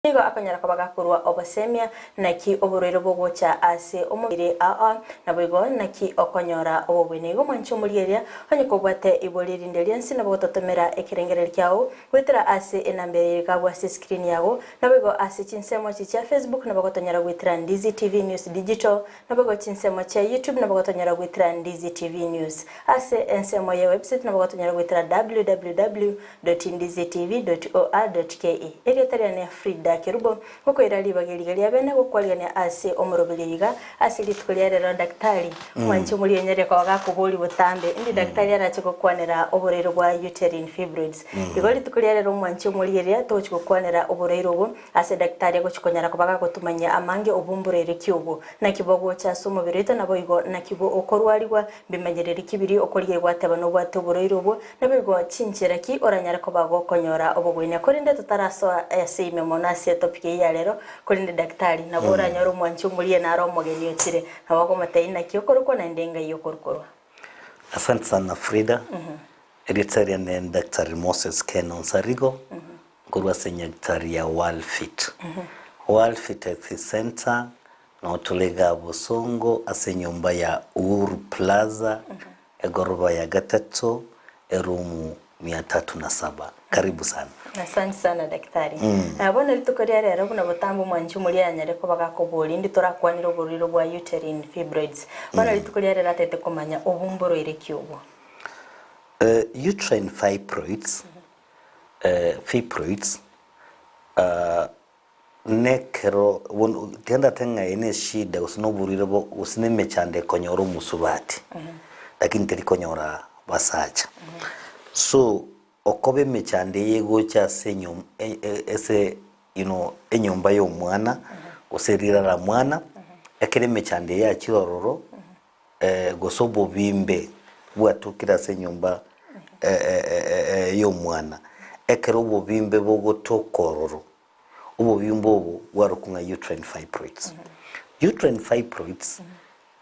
Nigo akonyara koba gakorua obosemia, naki oborwaire bogocha ase omobere aa, naboigo naki okonyora obobwene. Igo mwanche omorieria, onye kobwate ibori rinde rionsi nabo gototomera ekerengererio kiao goetera ase enamba eye igabwo ase escreen yago, naboigo ase chinsemo echi chia Facebook nabo gotonyora goetera Ndizi TV News Digital, Naboigo chinsemo chia YouTube nabo gotonyora goetera Ndizi TV News. Ase ensemo ye website nabo gotonyora goetera www.ndizitv.or.ke. Erieta riane Frida Kerubo, ngokoira ribaga eriga ria bene gokwarigania ase omoroberi oiga ase rituko ria rero Daktari mwanche omorienyeria koba gakoboria botambe indi daktari arache gokwanera oborwaire bwa uterine fibroids. Igo rituko ria rero mwanche omorieria togochi gokwanera oborwaire obo Ase daktari agochia konyara koba gagotumanyia amange obumbureire ki obwo, naki bogocha ase omobere oito naboigo naki bo okorwarigwa, mbimenyereri ki biria okorigia gwateba nobwate oborwaire obwo, naboigo chinchera ki oranyare koba gokonyora obogwenia. Korende totarasoa ase ime mono ase etopic eye ya rero, korende daktari nabo oranyore omwanchi omoria naro omogeni ochire, nabo okomotebia naki okorokwa naende ngai okorukorwa. Asante sana Frida. Erieta riane ni Daktari Moses Ken Onsarigo, Nkorwa ase nyagetari ya Worldfit. Worldfit Health Centre noo tore igaa Bosongo ase enyomba ya Uhuru Plaza, egoroba ya gatato, eroom mia tatu na saba. Karibu sana. Asante sana daktari. Eh, bono rituko ria rero buna botambe omwanchi omoria yanyare koba gakoboria indi torakwanere oborwaire bwa uterine fibroids. Bono rituko ria rero atete komanya obu mborwaire ki obwo? Eh, uterine fibroids Fibroids, nekero bono tiga ndate ng'a eye ne eshida gose na oborwaire bo gose na emechando ekonyora omosubati, lakini teri konyora basacha. So, okoba emechando eye egocha ase enyom e- e- ase you know enyomba ya omwana, gose rirara mwana, ekero emechando eye yachire ororo, gose obobimbe bwatokire ase enyomba y'omwana, ekero obobimbe bogotoka ororo, obobimbe obo bwarokwa ng'a uterine fibroids. Uterine fibroids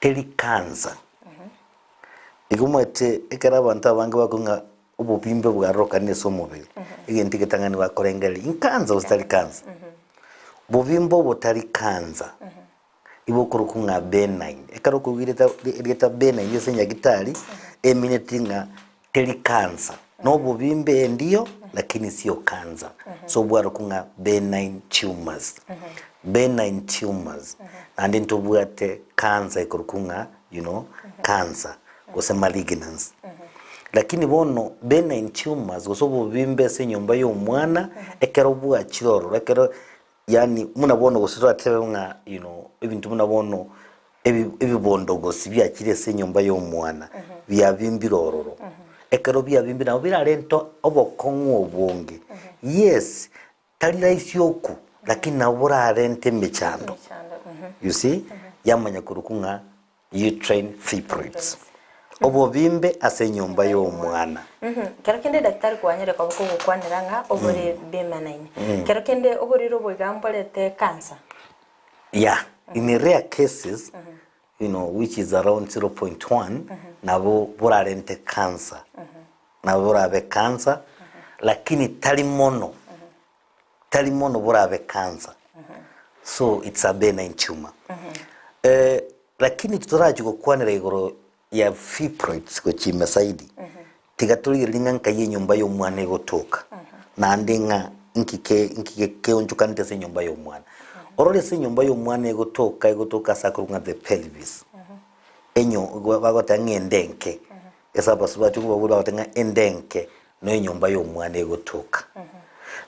teri cancer. Igo omanyete ekero abanto abange bakonywa ng'a obobimbe bwarorokane ase omobere, egento egetang'ani bakorengereria, incancer gose tari cancer? Bobimbe obo tari cancer. Igo okorokwa ng'a benign. Ekero okoigwa erieta erieta benign ase enyagitari, emineti ng'a teri cancer. Na obobimbe endiyo, lakini sio cancer. So bwarokwa ng'a benign tumors. Benign tumors. Naende ntobwate cancer ekorokwa ng'a you know, cancer, gose malignancy. Lakini bono benign tumors gose obobimbe ase enyomba ya omwana, ekero bwachire ororo, ekero Yaani buna bono gose toratebe ng'a you know ebinto buna bono ebi ebibondogosi biachire ase enyomba ya omwana biabimbire ororo. Ekero biabimbire nabo birarente obokong'u obonge. Yes, tari rahisi okwo, lakini nabo borarente emechando. Emechando, mhm. You see, yamanya korokwa ng'a Uterine fibroids, obobimbe ase enyomba y'omwana. Kero kende daktari kwanyare koba kogokwanera ng'a obore benign. Kero kende oborwaire obo iga mborete cancer. Yeah, in rare cases, you know, which is around 0.1, nabo borarente cancer. Nabo borabe cancer, lakini tari mono. Tari mono borabe cancer. So it's a benign tumor. Eh, lakini totorachi gokwanera igoro ya fibroids gochia ime zaidi, tiga torigererie ng'a nkai enyomba ya omwana egotoka, naende ng'a nki ke nki ke keonchokanete ase enyomba ya omwana. Orore ase enyomba ya omwana egotoka, egotoka ase akorokwa ng'a the pelvis. Enyo bagoteba ng'a ende enke, Ase abasubati okobabora bagoteba ng'a ende enke no enyomba y'omwana egotoka.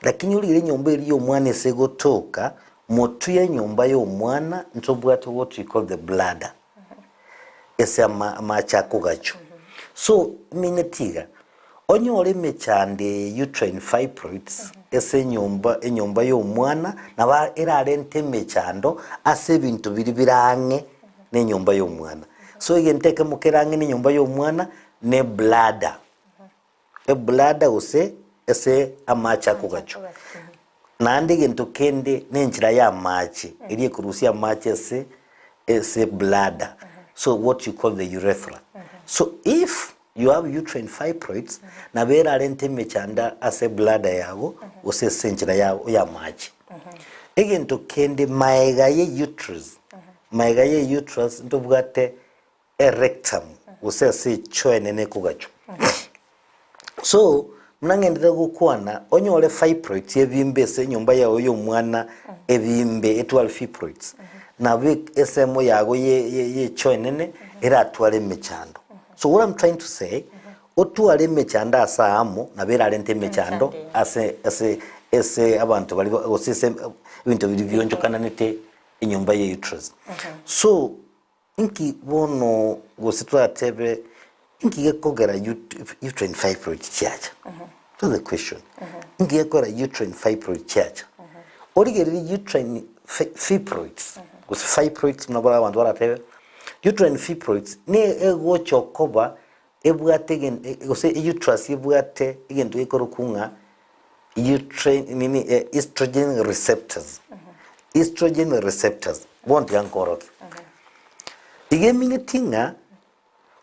Lakini orire enyomba eria y'omwana ase egotoka, motwe y'enyomba y'omwana ntobwate what we call the bladder, ase ama amache akogachwa. So, ming'eti iga, onyore emechando eye uterine fibroids ase enyomba enyomba y'omwana nabo erarente emechando ase ebinto biria bire ang'e na enyomba y'omwana. So egento ekemo kere ang'e na enyomba y'omwana ne bladder. Ebladder gose ase amache akogachwa. Naende egento kende na enchera ya amache, eria ekorusia amache ase ase bladder, so what you call the urethra. So if you have uterine fibroids, nabo erarente emechando ase bladder yago gose ase enchera ya ya amache. Egento kende maega ye uterus, maega ye uterus ntobwate erectum gose ase echoo enene ekogachwa. So, buna ng'endete gokwana, onyore fibroids ebimbe ase enyomba yago ya omwana ebimbe etware fibroids, nabo esemo yago ye ye ye echoo enene eratware emechando. So what I'm trying to say, otware emechando ase amo, nabo erarente emechando ase ase ase abanto baria gose ase ebinto biria bionchokananete enyomba ya uterus. So, Inki bono gose toratebe inki gekogera uterine fibroid chiacha? That's the question. Inki gekogera uterine fibroid chiacha? Origererie uterine fibroids gose fibroids buna bono abanto baratebe, uterine fibroids ne egocha okoba ebwate gose uterus ebwate egento gekorokwa ng'a uterine nini estrogen receptors, estrogen receptors, bono tiga nkorokie. Iga emineti ng'a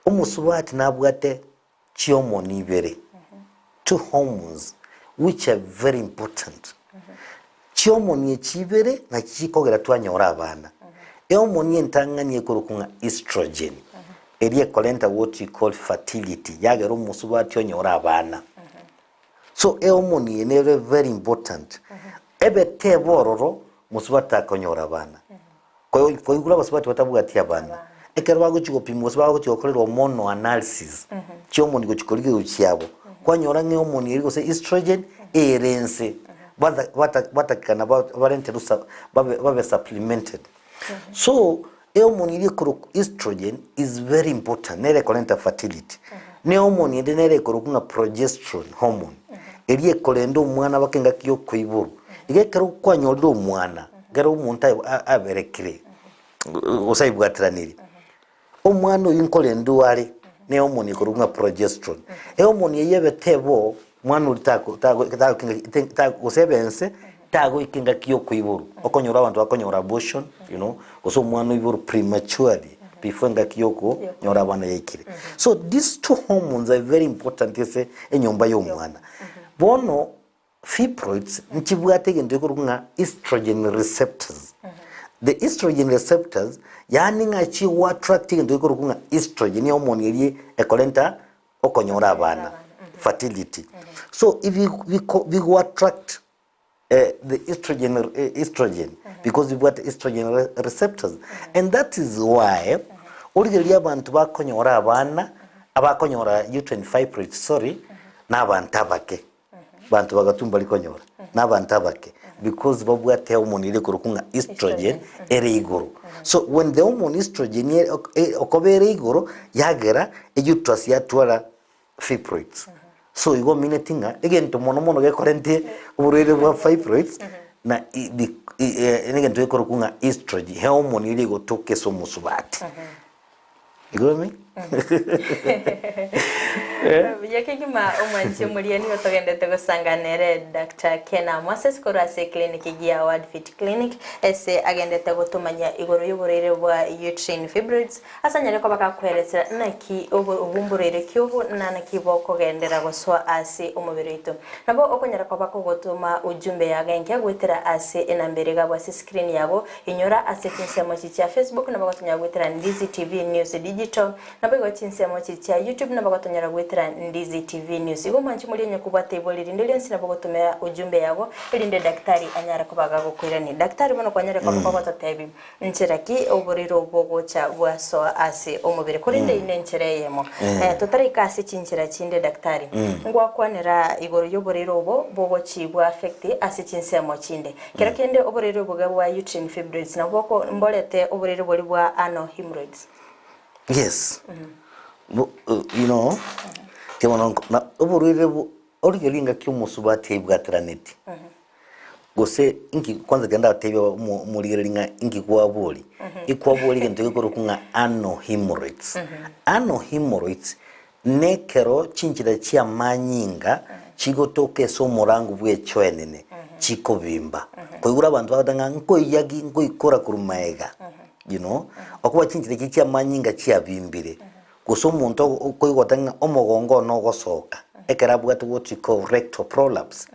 omosubati nabwate chihormone ibere, two hormones which are very important. Chihormone echi ibere nachi chikogera twanyora abana. Ehormone entang'ani ekorokwa ng'a estrogen, eria ekorenta what we call fertility, yagera omosubati onyora abana. So ehormone eye nere very important, ebe teba ororo mosubati takonyora abana. Koigure abasubati batabwati abana, ekero bagochia gopimwa gose bagochia gokorerwa hormonal analysis, chihormone gochia korigererwa chiabo, kwanyora ng'a ehormone eria gose estrogen ere inse, bata bata batakikana barenterwe babe babe supplemented. So, ehormone eria ekorokwa estrogen is very important, nere ekorenta fertility. Na ehormone ende nere ekorokwa ng'a progesterone hormone, eria ekorenda omwana mpaka engaki ya okoiborwa. Iga ekero kwanyorire omwana, ekero omonto aberekire, gose aibwatiraniri, omwana oyio nkorendwa are na ehormone ekorokwa ng'a progesterone. Ehormone eyio ebe tebo, mwana oria tako tako tako gose ebe ense, tagoika engaki ya okoiborwa, okonyora abanto bakonyora abortion you know, gose omwana oiborwe prematurely before engaki ya okonyora abana yaikire. So these two hormones are very important ase enyomba ya omwana. Bono fibroids nchibwate egento gekorokwa ng'a estrogen receptors. The estrogen receptors, yaani ng'a chigo attract egento gekorokwa ng'a estrogen, ehormone eria ekorenta okonyora abana, fertility. So ebi biko bigo attract the estrogen estrogen because bibwate estrogen receptors and that is why origereria abanto bakonyora abana abakonyora uterine fibroids sorry na abanto abake. Banto bagatwa mbari konyora, na abanto abake because babwate ehormone eria ekorokwa ng'a estrogen ere igoro. So when the hormone estrogen ere okoba ere igoro, yagera euterus yatwara fibroids. So igo omineti ng'a egento mono mono gekorente oborwaire bwa fibroids na negento gekorokwa ng'a estrogen, ehormone eria egotoka ase omosubati. Igoro Buya kegima omwanchi omoria nigo togendete gosanga nere Doctor Ken Moses korwa ase eclinic ya Wordfit Clinic ase agendete gotomanya igoro y'oborwaire bwa uterine fibroids ase anyare koba gakoeresera naki obo obwo mborwaire ki obo na naki bokogendera gosoa ase omobere oito. Nabo okonyara koba kogotoma ujumbe yago enke goetera ase enamba ere iga abwo ase screen yago Inyora ase chinsemo echi chia Facebook nabo gotonyara goetera Ndizi TV News Digital, naboigo chinsemo echi chia YouTube nabo gotonyara goetera Ndizi TV News. Igo mwanche morie onye kobwate ibori rinde rionsi nabo gotomera ujumbe yago erinde daktari anyare koba gagokoirania. Daktari bono kwanyare koba kogototebi nchera ki oboriro bogocha bwasoa ase omobere korende inde enchera eyemo. Totaraika ase chinchera chinde daktari, ngwakwanera igoro yoboriro obo bogochi bwa affect ase chinsemo chinde. Kero kende oborwaire obobe bwa uterine fibroids nabwo boko mborete oborwaire boria bwa anal hemorrhoids. Yes. Bo you know, kebono nko na oborwaire bo origereria engaki omosubati aibwateranetie, gose inki kwanza ekero ndabatebie omo omorigereria ng'a inki kwaboria, ekwaboria egento gekorokwa ng'a anal hemorrhoids. Anal hemorrhoids, Nekero chinchera chi'amanyinga chigotoka ase omorango bw'echoenene chikobimba. Koigure abanto bagoteba ng'a nkoiyagi nkoikora korwa maega, you know, okoba chinchera echi chi'amanyinga chiabimbire, gose omonto okoigwa goteba ng'a omogongo one ogosoka, ekero abwate what we call rectal prolapse.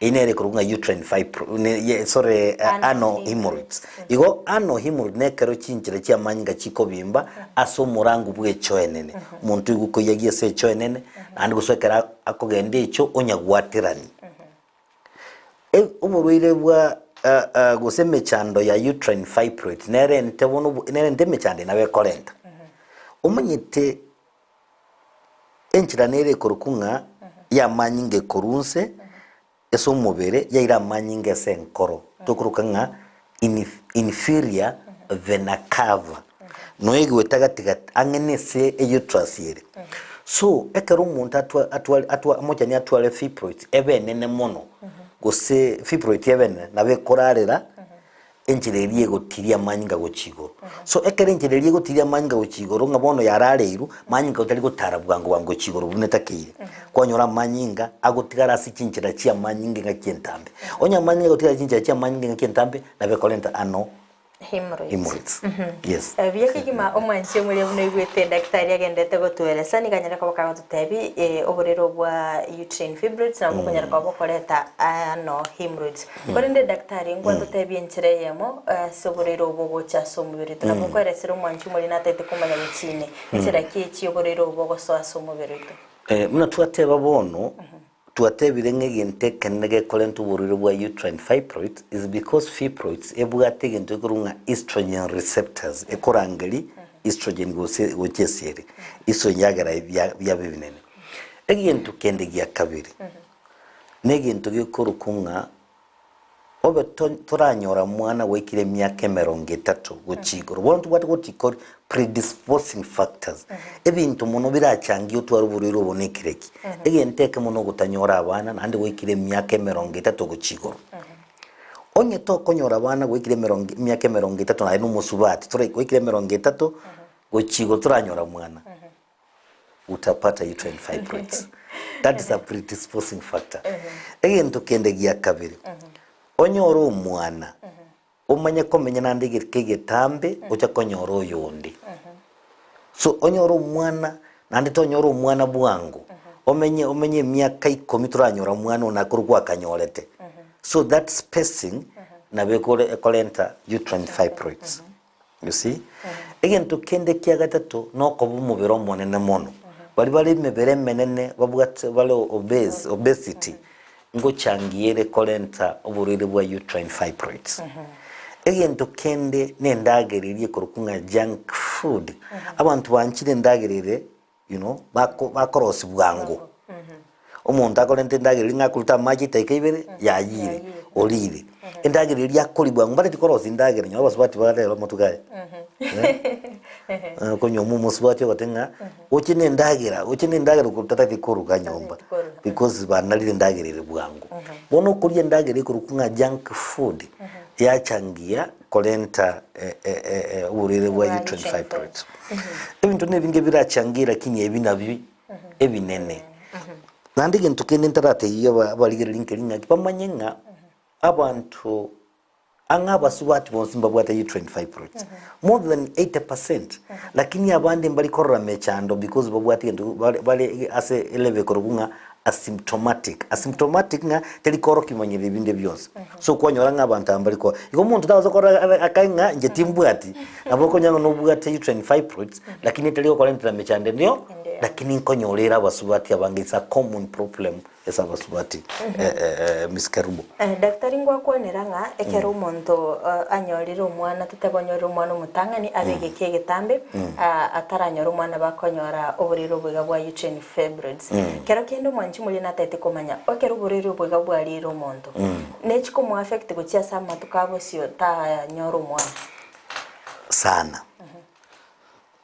Eyio nere ekorokwa ng'a uterine fibro ne ye sorry Ano ano hemorrhoids. Igo ano hemorrhoid nekero chinchera chi'amanyinga chikobimba ase omorangu bw'echoo enene. Omonto oigwe koiyagia ase echoo enene, naende gose ekero akogenda echoo onyagwaterani. Oborwaire bwa gose emechando ya uterine fibroid nerente bono nerente emechando eye nabo ekorenta. Omanyete enchera nere ekorokwa ng'a y'amanyinga ekorwa nse ase omobere yaira amanyinga ase enkoro, tokoroka ng'a inferior vena cava, noyo egoeta gati gati ang'e na ase euterus ere. So, ekero omonto atwa atware atwa omochani atware fibroids ebe enene mono, gose fibroid ebe enene, nabo ekorarera enchera eria egotiria amanyinga gochia igoro. So ekero enchera eria egotiria amanyinga gochia igoro ng'a bono yarareirwe, manyinga tari gotara bwango bwango gochia igoro buna etakeire. Kwanyora amanyinga agotigara ase chinchera chia amanyinga engaki entambe. Onye amanyinga agotigara ase chinchera chia amanyinga engaki entambe, nabo ekorenta ano Hemorrhoids. hemorrhoids. Yes. Buya kegima omwanchi omoria buna oigwete daktari agenderete gotueresa nigo anyare koba kagototebi oborere obwa uterine fibroids nabo bokonyara koba bokoreta ano hemorrhoids. Korende daktari ngwatotebie enchera eyemo ase oborwaire obo bogocha ase omobere oito. Nabo okoeresera omwanchi omoria natagete komanya gochia ime nchera ki echi oborwaire obo bogosoa ase omobere oito. Buna twateba bono, twatebire ng'a egento ekenene gekorenta oborwaire bwa uterine fibroids is because fibroids ebwate egento gekorwa ng'a estrogen receptors, ekorangeria estrogen gose gochia ase ere, estrogen yagera biaba ebinene. Egento kende gia kabere, Negento gekorokwa ng'a obe toranyora mwana gwaikire emiaka emerongo etato gochia igoro. Bono tobwate goti kori predisposing factors. Ebinto mono birachangie otware oborwaire obo nekere ki? Egento ekemo nogotanyora abana naende gwaikire emiaka emerongo etato gochia igoro. Onye tokonyora abana gwaikire emerongo emiaka emerongo etato naye nomosubati tore gwaikire emerongo etato gochia igoro toranyora mwana. Utapata uterine fibroids. That is a predisposing factor. Egento kende gia kabere, onyore omwana, omanye komenya naende egeka egetambe ocha konyora oyonde. So onyore omwana naende tonyora omwana bwango, omenye omenye emiaka ikomi toranyora omwana one akore gwakanyorete. So that spacing nabo ekore ekorenta uterine fibroids. You see? Egento kende kia gatato nokoba omobere omonene mono. Baria bare emebere emenene babwate bare obese, obesity, ngochangia ere korenta oborwaire bwa uterine fibroids. Egento kende na endagera eria ekorokwa ng'a junk food. Abanto banchire endagera ere you know, bako bakorosia bwango. Omonto akorenta endagera eria ng'a akoruta amache edaika ibere, yayire, orire. Endagera eria akoria bwango, mbareti korosia endagera nonye abasubati ba rero amatuko aya, eh, okonywa omosubati ogote ng'a oche na endagera, oche na endagera otatagete koruga nyomba, because banarire endagera ere bwango. Bono okoria endagera ekorokwa ng'a junk food, yachangia korenta oborwaire bwa uterine fibroids. Ebinto nebinge birachangie lakini ebi nabio ebinene. Naende egento kende ntaratebi abarigereria nkeri ng'aki bamanye ng'a abanto ang'e abasubati bonsi mbabwate uterine fibroids more than 80% lakini abande mbari korora mechando because babwate egento bare bare ase elevel ekorokwa ng'a asymptomatic. Asymptomatic ng'a teri koorokia bimanyereri binde bionsi. So kwanyora ng'a abanto aba mbari ko igo omonto tagose korora abe akae ng'a inche timbwati, nabo okonyora ng'a nobwate uterine fibroids, lakini etari gokorentera mechando ende yo, Ende yo. lakini nkonyora ere abasubati abange it's a common problem ase abasubati Miss Kerubo. Daktari ngwakwanera ng'a ekero omonto anyorire omwana totebe onyorire omwana omotang'ani abe egeka egetambe ataranyora omwana bakonyora oborwaire oboiga bwa uterine fibroids. Kero kende omwanchi moria natagete komanya ekero oborwaire oboiga bwarire omonto nechi komo affect gochia ase amatuko abosio tanyora omwana? Sana.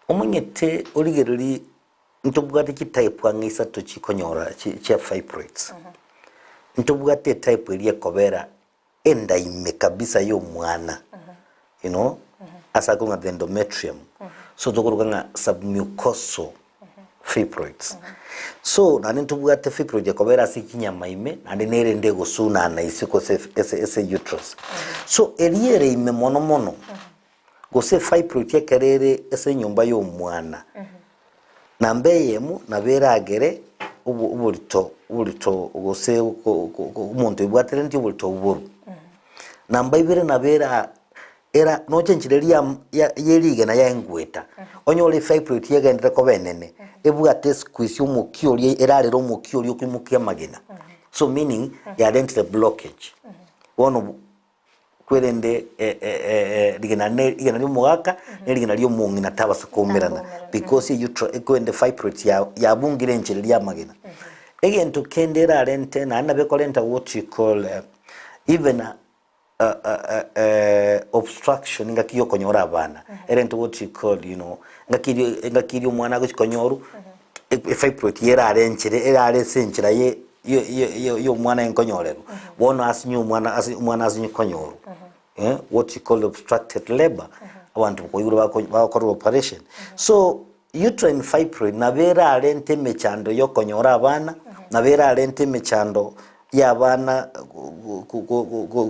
Omanyete origererie Ntobwate chitype ang'e isato chikonyora chia fibroids. Ntobwate etype eria ekobera enda ime kabisa ya omwana, you know, ase akorwa ng'a the endometrium. So tokoroka ng'a submucosal fibroids. So naende ntobwate fibroid ekobera ase chinyama ime naende nere ende egosunana isiko ase ase ase uterus. So eria ere ime mono mono, gose fibroid ekero ere ase enyomba ya omwana, Namba eyemo nabo eragere obo oborito oborito gose ko ko ko omonto oibwatereretie oborito obwo borwe. Namba ibere nabo era era noche enchera eria ya ya ye rigena yaengweta, onyore efibroid yagenderere koba enene, ebwate esqueeze omokia oria erarere omokia oria okoimokia amagena. So meaning yarentire blockage. Bono kwerende rigena ne rigena ria omogaka ne rigena ria omong'ina tabasa koumerana because eywo tro ekwende fibroids ya yabungire enchera eria amagena. Egento kende erarente naende nabo ekorenta what you call even obstruction engaki ya okonyora abana, erente what you call you know, engaki eria engaki eria omwana agochi konyorwa, efibroid erare enchera erare ase enchera ye ye ye ya omwana enkonyorerwa, bono asinye omwana ase omwana asinye konyorwa what you call obstructed labour, abanto koigure bako bagokorerwa operation. So uterine fibroid nabo erarente emechando ya okonyora abana, nabo erarente emechando ya abana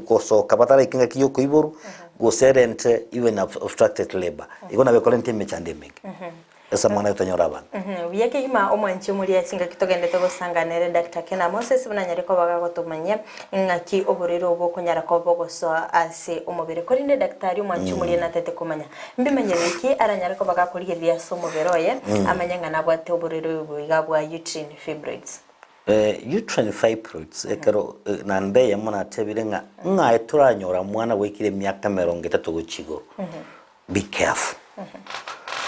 gosoka bataraika engaki ya okoiborwa, gose erente even obstructed labour. Igo nabo ekorenta emechando emenge. Ase amang'ana gotanyora abana. Buya kegima omwanchi omoria chingaki togendete gosanga nere Doctor Kena Moses buna anyare koba gagotomanyia ng'aki oborwaire obo bokonyara koba bogosoa ase omobere. Korende daktari omwanchi omoria natete komanya mbimanyereri ki aranyare koba gakorigereria ase omobere oye amanye ng'a nabwate oborwaire obo iga bwa uterine fibroids. Uterine fibroids ekero naende eyemo natebire ng'a ng'aye toranyora mwana gwaikire emiaka emerongo etato gochia igoro. Be careful.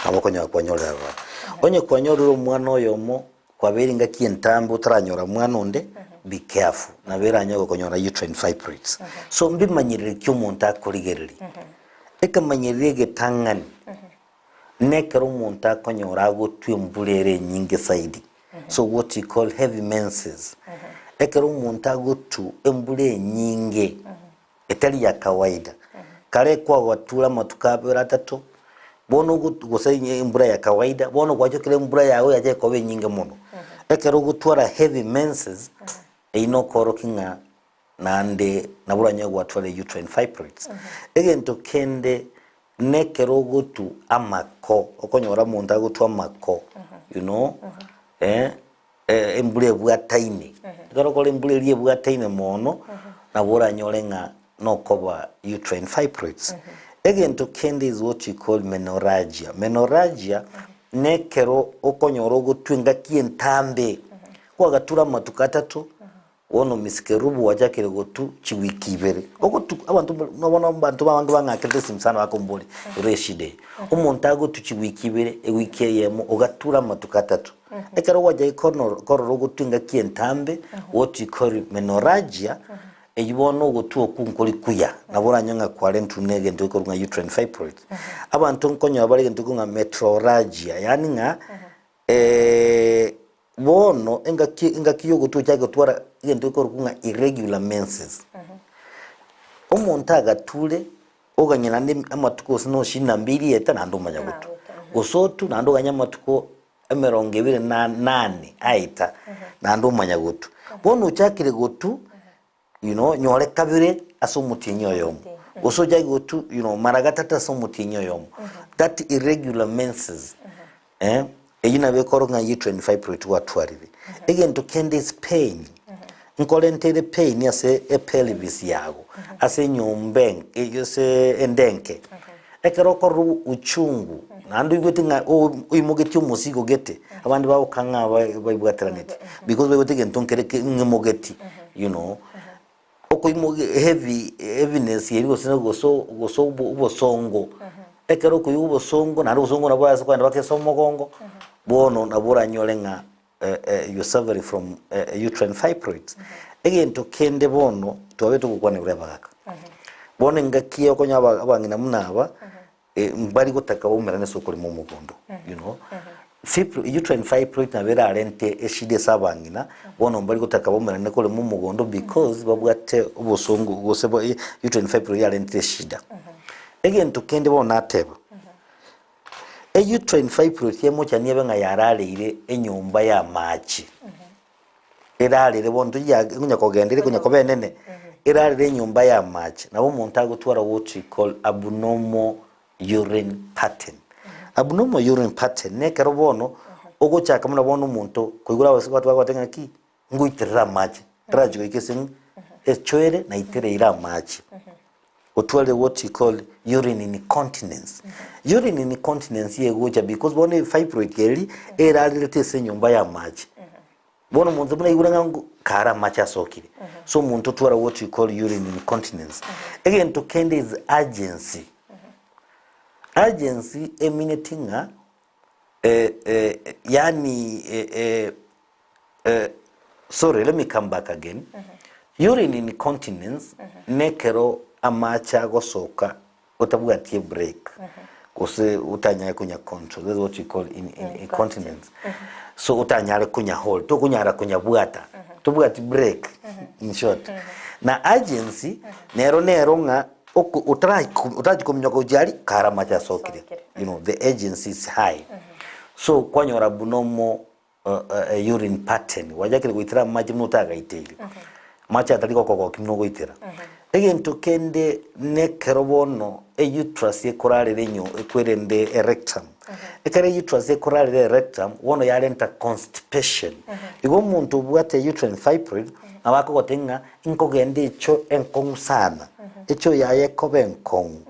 Nabo okonyora kwanyorire abana. Onye kwanyorire omwana oyomo kwabeire engaki entambe otaranyora mwana onde, be careful. Nabo eranyore gokonyora uterine fibroids. So mbimanyereri ki omonto akorigereria? Ekemanyererio egetang'ani, nekero omonto akonyora agotwa embura ere enyinge zaidi. So what we call heavy menses. Ekero omonto agotwa embura enyinge, etari ya kawaida. Kare kwagatura amatuko abere atato, bono ogo gose embura ya kawaida, bono gwachokire embura yago yacha ekoba enyinge mono. Ekero ogotwara heavy menses, eyio nokorokia ng'a naende nabo oranyare gwatwara uterine fibroids. Egento kende nekero ogotu amako, okonyora omonto agotwa amako, you know, eh, embura ebwataine. Ekero okora embura eria ebwataine mono, nabo oranyore ng'a nokoba uterine fibroids. Egento kende is what we call menorrhagia. Menorrhagia, nekero okonyora ogotwa engaki entambe, kwagatura amatuko atato, Bono misike Rubu gwachakire gotu chiwiki ibere. Ogotu abanto bono abanto abange bang'akerete esimi sana bakomboria ero eshida eye. Omonto agotu chiwiki ibere, ewiki eyemo ogatura amatuko atato. Ekero gwachaki kono korora ogotwa engaki entambe, what you call menorrhagia, eywo bono ogotwa okwo nkori kuya, nabo oranyore ng'a kwarentwe na egento gekorwa ng'a uterine fibroids. Abanto nkonyora bare egento gekorwa ng'a metrorrhagia, yaani ng'a Bono engaki engaki y'ogotwa ochake gotwara egento gekorokwa ng'a irregular menses. Omonto agature, oganye naende amatuko gose na ishirini na mbili eta naende omanya gotwa. Gose otwe naende oganye amatuko emerongo ebere na nane aeta naende omanya gotwa. Bono ochakire gotwa, you know, nyore kabere ase omotienyi oyomo, gose ochake gotwa, you know, mara gatato ase omotienyi oyomo. That irregular menses, eh, eyio nabo ekoro ng'a uterine fibroid gwatwarire. Egento kende is pain, nkorente ere pain ase epelvis yago, ase enyomba enke ase enda enke. Ekero okorora uchungu, naende oigwete ng'a oimogetie omosigo gete, abande bagokang'a baibwateraneti, because baigwete egento nkere ng'imogeti, you know. Okoimokia heavy heaviness eria gose gose gose obosongo, ekero okoigwa obosongo naende obosongo nabo borase kogenda mpaka ase omogongo, bono nabo oranyore ng'a you suffering from uterine fibroids. Egento kende bono, twabete togokwana igoro y'abagaka. Bono engaki eye okonyora aba abang'ina buna aba, mbari gotaka baumerane ase okorema omogondo, you know. Fibro uterine fibroid nabo erarente eshida ase abang'ina, bono mbari gotaka baumerane korema omogondo because babwate obosongo gose ba uterine fibroid yarentire eshida. Egento kende bono nateba, E uterine fibroid emochani ebe ng'a yarareire enyomba y'amache. Erarere bono tochi konya kogenda ere konya koba enene, erarere enyomba y'amache. Nabo omonto agotwara what we call abnormal urine pattern. Abnormal urine pattern nekero bono. Ogochaka buna bono omonto koigora abasubati bagoteba ng'aki, ngoiterere amache, ntarachi goika ase ng'a echoere naitereire amache. Otware what you call urine incontinence. Urine incontinence egocha because bono efibroid eri erarerete ase enyomba ya amache. Bono omonto buna aigure ng'a ngo kare amache asokire. So omonto otwara what you call urine incontinence. Egento kende is urgency. Urgency emineti ng'a yaani sorry let me come back again. Urine incontinence nekero amache agosoka otabwati ebreak gose otanyare konya control that's what you call in, in, incontinence so otanyare konya hold tokonyara konyabwata tobwati break in short na urgency nero nero ng'a oko otara otarachi kominyoka gochia aria kare amache asokire Asokire. you know the urgency is high so kwanyora buna omo urine pattern, gwachakire goitera amache buna otagaiteire, amache atari gokogokia buna ogoitera. Egento kende nekero bono euterus ekorarera enyo ekwerende erectum, ekero euterus ekorarera erectum bono yarenta constipation. Igo omonto obwate uterine fibroid nabo akogotebia ng'a nkogenda echoo enkong'u sana, echoo yaye ekoba enkong'u.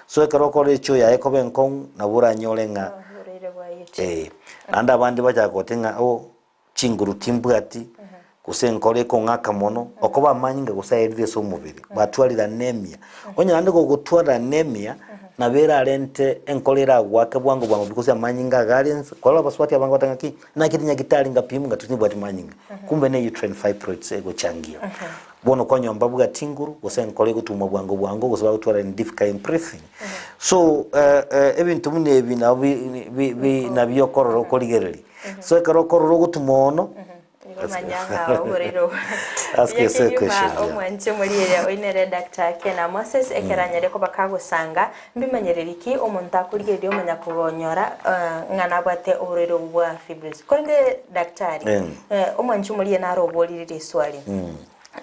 So ekero okora echoo yaye ekoba enkong'u nabo oranyore ng'a Oborwaire bwa uterine. Eh, naende abande bachaka goteba ng'a oh, chinguru timbwati, gose enkoro ekong'aka mono, okoba amanyinga gose aerire ase omobere, batwarire anemia. Onye naende gogotwara anemia, nabo erarente enkoro eragoake bwango bwango because amanyinga iga are nse, kwarora abasubati abange bagoteba ng'aki, nakende nyagitari ngapimwa ng'a tibwati manyinga, kumbe ne uterine fibroids egochangia. Bono kwanyora mbabwati nguru, gose enkoro egotuma bwango bwango, gose bagotwara in difficult in breathing. So ebinto buna ebi nabo bi- bi- bi- nabio okorora okorigereria. So ekero okorora ogotuma ono, Nigo manya ng'a oborwaire obo. Ask Buya yourself kegima question, yeah. omwanche omoriere oinere Doctor Kena Moses ekero anyare koba kagosanga mbimanyereri ki omonto akorigereria omanya kogonyora ng'a nabwate oborwaire obwo bwa fibroids. Korende daktari, omwanchi omoriere naro oborire riswali,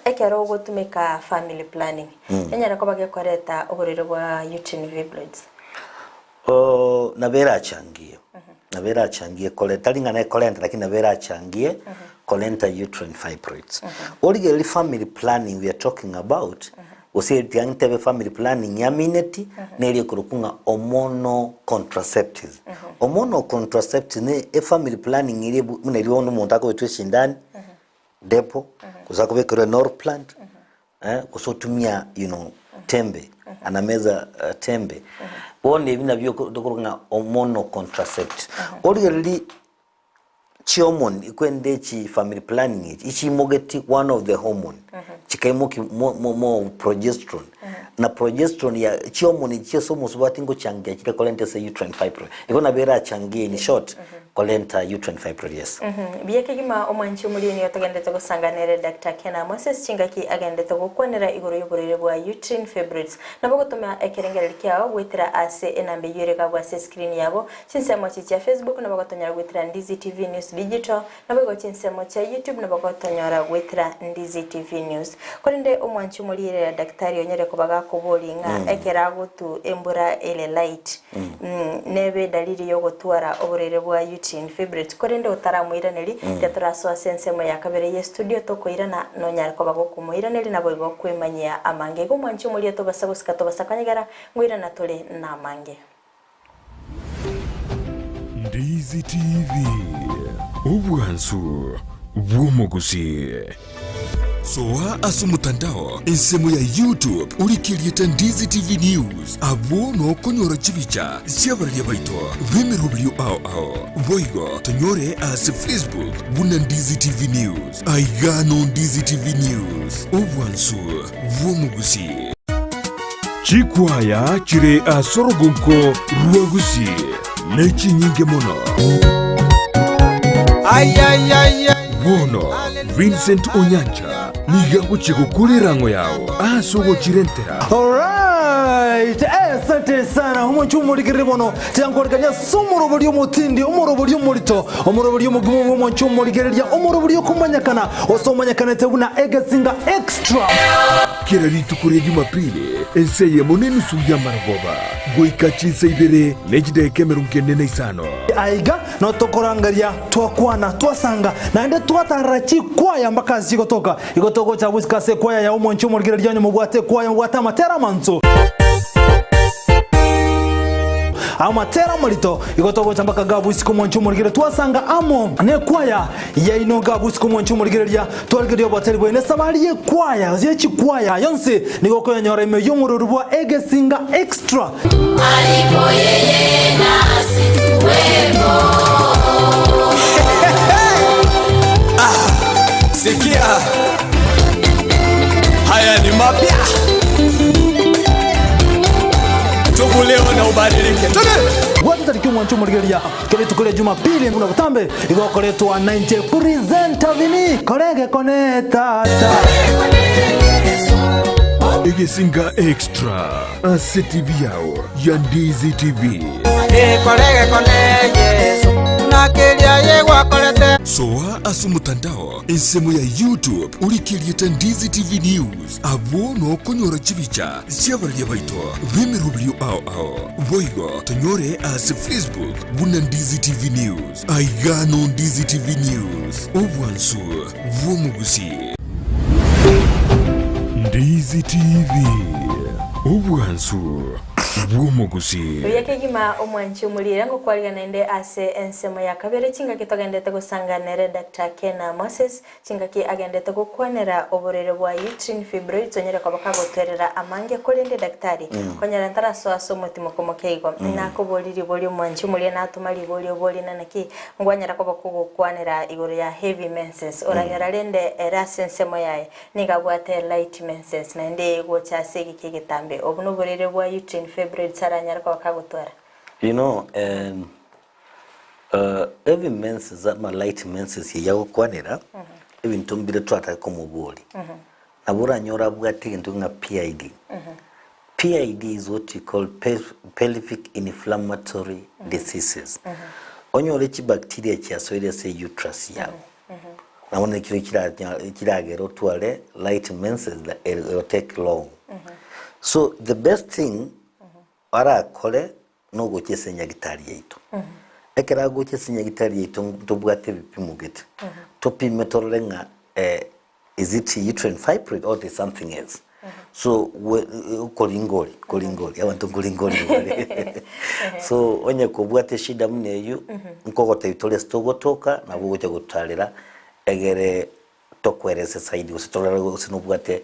ekero ogotumeka family planning, enyare koba gekoreta oborwaire bwa uterine fibroids? Nabo erachangie, nabo erachangie kore tari ng'a nekorenta lakini nabo erachangie korenta uterine fibroids. Origereria family planning we are talking about, Gose tiga ntebe family planning yamineti neri ekorokwa ng'a hormonal contraceptives. Hormonal contraceptives ne efamily planning eria ebu buna eria bono omonto akobetwa esindani, depo, gose akobekerwa norplant, eh, gose otumia you know tembe, anameza tembe. Bono ebi nabio tokorokwa ng'a hormonal contraceptives. Origereria Chihormone ekwende echi family planning echi ichimogeti one of the hormone chikaimoki mo mo more of progesterone na progesterone ya chihormone echi ase omosubati ngochangia chire korenta ase uterine fibroid igo nabo erachangie in short korenta uterine fibroid yes. Buya kegima omwanchi omorieni otogenderete gosanga nere Doctor Ken Moses chingaki agenderete gokwanera igoro y'oborwaire bwa uterine fibroids. Nabo gotoma ekerengererio kiao goetera ase enamba eyio ere gabwo ase escreen yabo Chinsemo echi chia Facebook nabo gotonyora goetera Ndizi TV News Digital, naboigo chinsemo chia YouTube nabo gotonyora goetera Ndizi TV News. Korende omwanchi omorierera daktari onyare koba gakoboria ng'a ekero agotu embura ere light nebe edalili yogotwara oborwaire bwa uterine fibroids korende otaramoiraneri tiga torasoa ase ensemo ya kabere ye studio tokoirana nonyare koba gokomoiraneri naboigo kwemanyia amange. Igo omwanchi omoria tobasa gosika tobasa konyegera ngoirana tore namange. Ndizi TV, obwansu bw'omogusii. Soa ase omotandao ensemo ya YouTube orike erieta Ndizi TV News abwo nokonyora chibicha chi'abararia baito b'emeroberio ao ao. Boigo tonyore ase Facebook buna Ndizi TV News. Aiga no Ndizi TV News, obwansu bw'omogusii. Chikwaya chire ase orogonko rwa Gusii nechinyinge mono. Bono Vincent Onyancha nigo agochia gokora erang'o yao ase ogochirentera. Alright, asante sana omonche omorigereri bono tiankorekania ase omorobori omotindi omorobori omorito omorobori omogima bwa omonche omorigereria omorobori okomanyekana ose omanyekanete buna egesinga extra. Kera rituko ria Jumapili, ensa eyemo na enusu y'amarogoba, goika chinsa ibere ne chidaeka emerongo ene na isano. Aiga notokorangeria, twakwana, twasanga, naende twatarera chikwaya mpaka ase chigotoka. Igo togocha gosika ase ekwaya ya omwanchi omorigereria onye mobwate ekwaya mobwate amatera amansu. Amatera amarito, igo togocha mpaka gabu isiko omwanchi omorigereria twasanga amo nekwaya yaino gabu isiko omwanchi omorigereria twarigereria oboteri bwaino esabari yekwaya gose yechikwaya yonsi nigo okoyonyora ime y'omorori bwa Egesinga Extra. Alipo yeye nasi tuwepo. Sikia, haya ni mapya, tubu leo na ubadilike. Twende. Bwata tariki omwancho omorigereria kera rituko ria Jumapili buna botambe igo okoretwa nainche presenter Vinny korege kone tata. Egesinga Extra ase TV yao ya Ndizi TV. Soa ase omotandao ensemo ya YouTube orike erieta Ndizi TV News abwo nokonyora chibicha chi'abararia baito b'emeroberio ao ao. Boigo tonyore ase Facebook buna Ndizi TV News. Aiga no Ndizi TV News, obwansu bw'omogusi. Ndizi TV, obwansu bw'omogusi. Buya kegima omwanchi omorire ngokwariga naende ase ensemo ya kabere chingaki togendete gosanga nere Doctor Kena Moses chingaki agendete gokwanera oborwaire bwa uterine fibroids onyare koba kagotwerera amange korende daktari konyora ntarasoa ase omotimoko moke igo nakoboria riborio omwanchi omoria natoma riborio oborie naki ngwanyara koba kogokwanera igoro ya heavy menses oranyora rende ere ase ensemo yaye Nigo abwate light menses, naende gocha ase egeka egetambe. Obo noborere bwa uterine fibroids aranyare koba kagotwara. You know, um, uh, heavy menses ama light menses eye agokwanera, ebinto mbire twatake komobori. Nabo oranyore abwate egento ng'a PID. PID is what you call pelvic inflammatory diseases. Onyore chibacteria chiasoire ase uterus yago. Nabo nekio kiragere otware light menses that it will take long. So the best thing arakore nogochia ase enyagitari yaito. Ekero agochia ase enyagitari yaito ntobwate ebipimo gete, topime torore ng'a is it uterine fibroid or there's something else. So we okoringori koringori abanto nkoringori bare so onye kobwate eshida buna eywo nkogotebia tore ase togotoka nabo ogocha gotarera egere tokoerese zaidi gose torore gose nobwate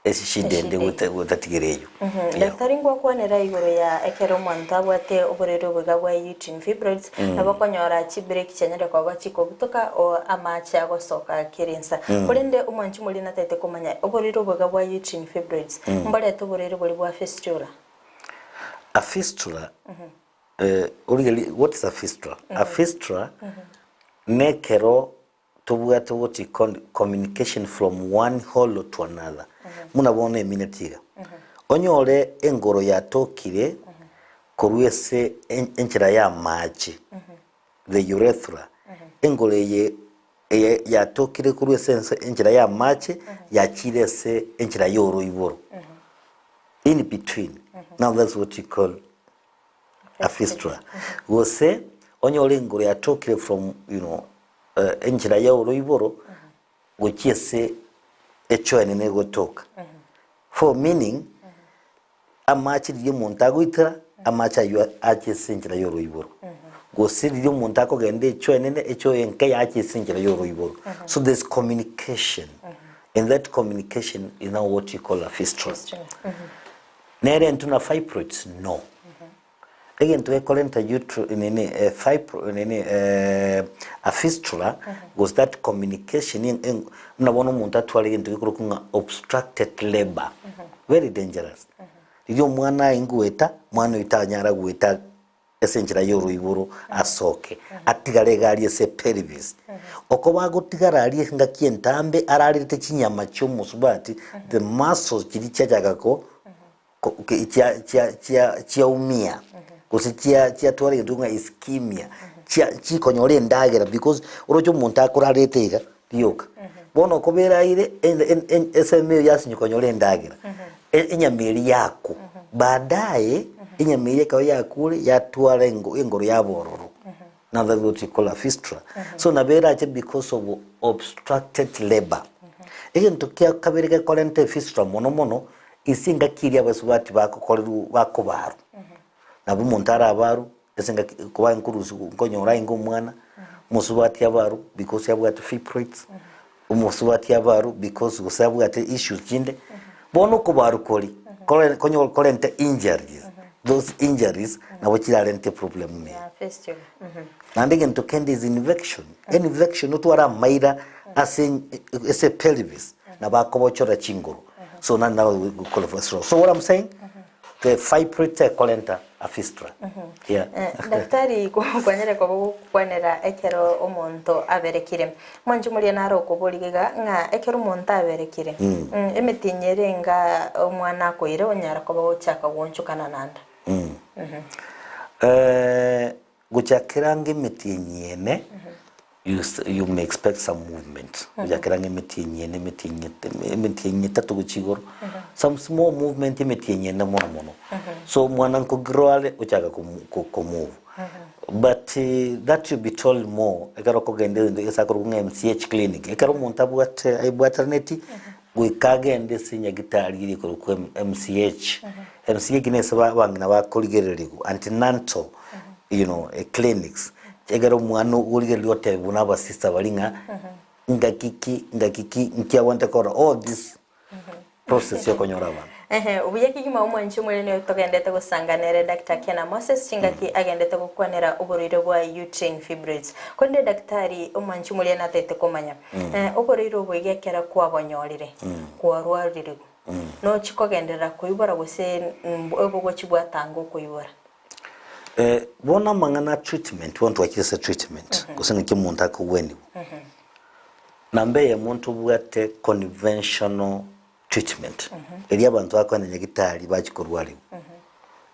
eshida ende Eshida. gotatigera eywo. Yeah. Daktari ngwakwanera igoro ya ekero omonto abwate oborwaire oboiga bwa uterine fibroids, nabo okonyora chibreak chianyare koba chikobutoka o amache agosoka kera ensa. Korende omwanchi moria natagete komanya oborwaire oboiga bwa uterine fibroids mborete oborwaire boria bwa fistula? A fistula, eh, origererie what is a fistula? A fistula nekero Tobwate what we call communication from one hole to another. Buna bono emineti iga. Onyore engoro yatokire korwa ase enchera ya amache, the urethra, engoro eye eye yatokire korwa ase enchera ya amache yachire ase enchera ya oroiboro. In between, now that's what we call a fistula. Gose onyore engoro yatokire from you know enchera ya oroiboro gochia ase echoenene egotoka. For meaning, amache riria omonto agoitera, amache aywo ache ase enchera ya oroiboro. Gose riria omonto akogenda echoenene, echoe enke yacha ase enchera ya oroiboro. So there's communication, and that communication is now what you call a fistula. Nere intwe na fibroids? No. Egento gekorenta utero nini eh, fibro nini eh, a fistula gose that communication en- en- buna bono omonto atware egento gekorokwa ng'a obstructed labour very dangerous. Riria omwana aingweta, mwana oyo tanyara goeta ase enchera y'oroiboro asoke, atigare iga aria ase pelvis. Okoba agotigara aria engaki entambe ararerete chinyama chi'omosubati, the muscles chiria chiachaka ko ko ke chia chia chia chiaumia, gose chia chiatwara egento ng'a ischemia, chia chikonyora endagera because oroche omonto akorarete iga rioka. Bono okobera aire ensemo eyo yasinywa konyora endagera, enyama eria yakwa. Baadaye enyama eria ekero yakure yatwara engoro yaba ororo. Now that's what we call a fistula. So nabo erache because of obstructed labour. Egento kia kabere gekorenta efistula mono mono ase engaki eria abasubati bagokorerwa bakobarwa. Nabo omonto arabarwe ase engaki koba nkorusia nkonyora aenge omwana, omosubati abarwe because abwate fibroids, omosubati abarwe because gose abwate issues chinde, bono okobarwa koria kore konyo korente injuries, those injuries nabo chirarente problem ime. Yeah, fistula. Naende egento kende is infection, infection otware amaira ase ase pelvis nabo akobochora chinguru so nari nabo gokora so what I'm saying The fibroid tekorenta a fistula. Yeah. Eh, daktari kwanyare koba ogokwanera ekero omonto aberekire mwanche moria naro okoboria iga ng'a ekero omonto aberekire emetienyi ere enga omwana akoire onyara koba gochaka goonchokana naende. Eh, Gochakera ange emetienyi ene, you may expect some movement. Gochakera ange emetienyi ene, emetienyi emetienyi etato gochia igoro, some small movement emetienyi ene mono mono. So omwana nkogrow are, ochaka ko move. But that you'll be told more ekero okogenda egento gese akorokwa ng'a MCH clinic. Ekero omonto abwate aebwataneti, goika agende ase nyagetari eria ekorokwa MCH. MCH nese abang'ina bakorigererigwa, antenatal you know, clinics, ekero omwana okorigereria otebigwa na abasista baria ng'a ngaki ki, ngaki ki, nki abwenerete korora, all this process ya okonyora abana. Ehe, obuya kegima omwanchi omoremi oyo togendete gosanga nere Doctor Kena Moses chingaki agendete gokwanera oborwaire bwa uterine fibroids. Korende daktari omwanchi omoria natagete komanya, oborwaire obo iga ekero kwabonyorire, kwarwaririgwe, nochi kogenderera koibora gose obogochi bwatanga okoibora? Bono amang'ana a treatment, bono twachire ase treatment, gose naki omonto akogwenigwa. Namba eyemo ntobwate conventional treatment, eria abanto bakoenda nyagitari bachia korwarigwa.